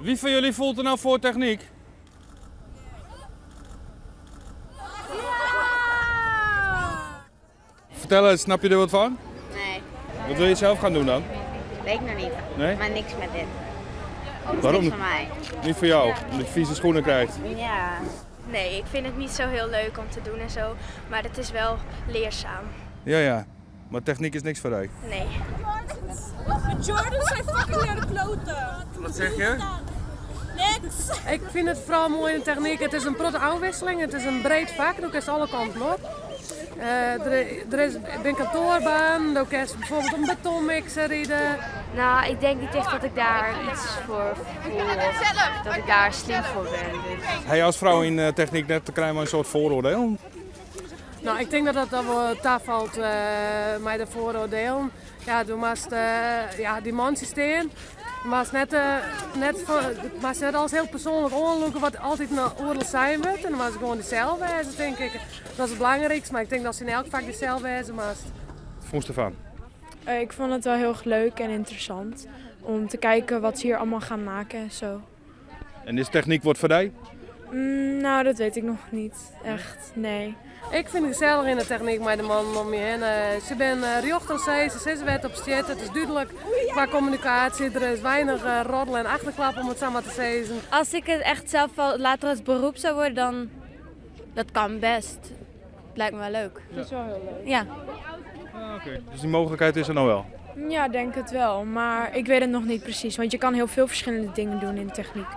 Wie fan jullie voelt er nou foar technyk? Vertel eens, snap je er wat van? Nee. Wat wil je zelf gaan doen dan? Weet ik nog niet. Nee? Maar niks met dit. Dat is Waarom? niks voor mij. Niet voor jou, omdat je vieze schoenen krijgt. Ja. Nee, ik vind het niet zo heel leuk om te doen en zo, maar het is wel leerzaam. Ja, ja. Maar techniek is niks voor jou. Nee. Jordans zijn fucking naar de kloten. Wat zeg je? Niks. Ik vind het vooral mooi in de techniek. Het is in protte ôfwikseling, it is in breed fak, do kinst alle kanten op. Der is bin kantoarbanen, do kinst bijvoorbeeld in betonmixer ride. Nou, ik denk niet echt dat ik daar iets voor voel of dat ik daar slim voor ben. Dus. Ha je als vrouw yn eh, technyk net te krijen mei in soart vooroordeel? No, ik tink dat dat dan wol tafalt mei de vooroordelen. Ja, do moatst ja, dyn mantsje stean. Do moatst net, net, moatst net alles hiel persoanlik oanlûke wat altyd oeral sein wurdt. En dan moatst gewoan dysels wêze, tink ik. Dat is it belangrykste, mar ik tink datst yn elk fak dysels wêze moatst. Wat fûnst derfan? Ik vond het wel heel erg leuk en interessant om te kijken wat ze hier allemaal gaan maken en zo. En is technyk wat foar dy? Nou, dat weet ik nog niet echt, nee. Ik fyn it gesellich yn de technyk mei de mannen om my hinne. Se binne rjocht oan see, se sizze wêr't it op stiet. It is dúdlik kwa kommunikaasje, der is weinich roddel en achterklap om it sa mar te sizzen. Als ik het echt zelf wel later als beroep zou worden, dan dat kan best. Het lijkt me wel leuk. Dat is wel heel leuk. Ja. Ah, oké. Dus die mooglikheid is der no wel? Ja, denk het wel. Maar ik weet het nog niet precies. Want je kan heel veel verschillende dingen doen in de techniek.